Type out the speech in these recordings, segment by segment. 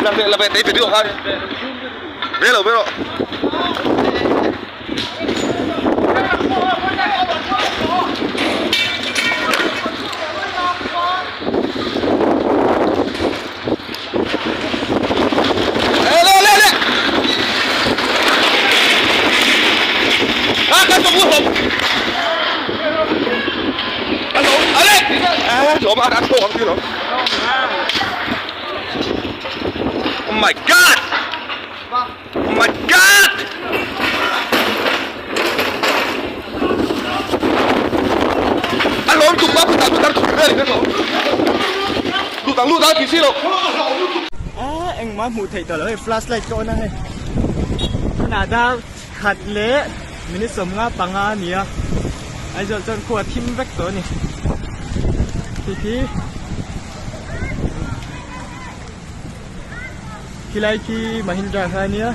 Làm về là về tế video hơn. Về rồi về rồi. Oh my god! Oh my god! Anh lộn chụp bắp tao tao chụp cái này Lụt thằng lụt tao chỉ xin đâu. Ah engmah hmuh theih tawh loh hei flashlight ka on a hei tunah dar khat leh minute 55 a ni a Aizawl chuan khua a thim vek tawh a ni khi khi Khilai khi Mahindra kha a nia.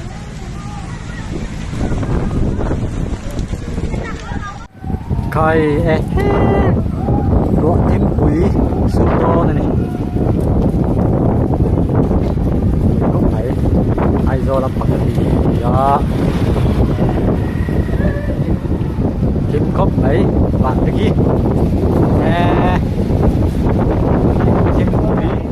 Khai e ruah thim pui sur dawn a ni khawp mai Aizawl a pakhat hi a thim khawp mai van te khi e thim pui.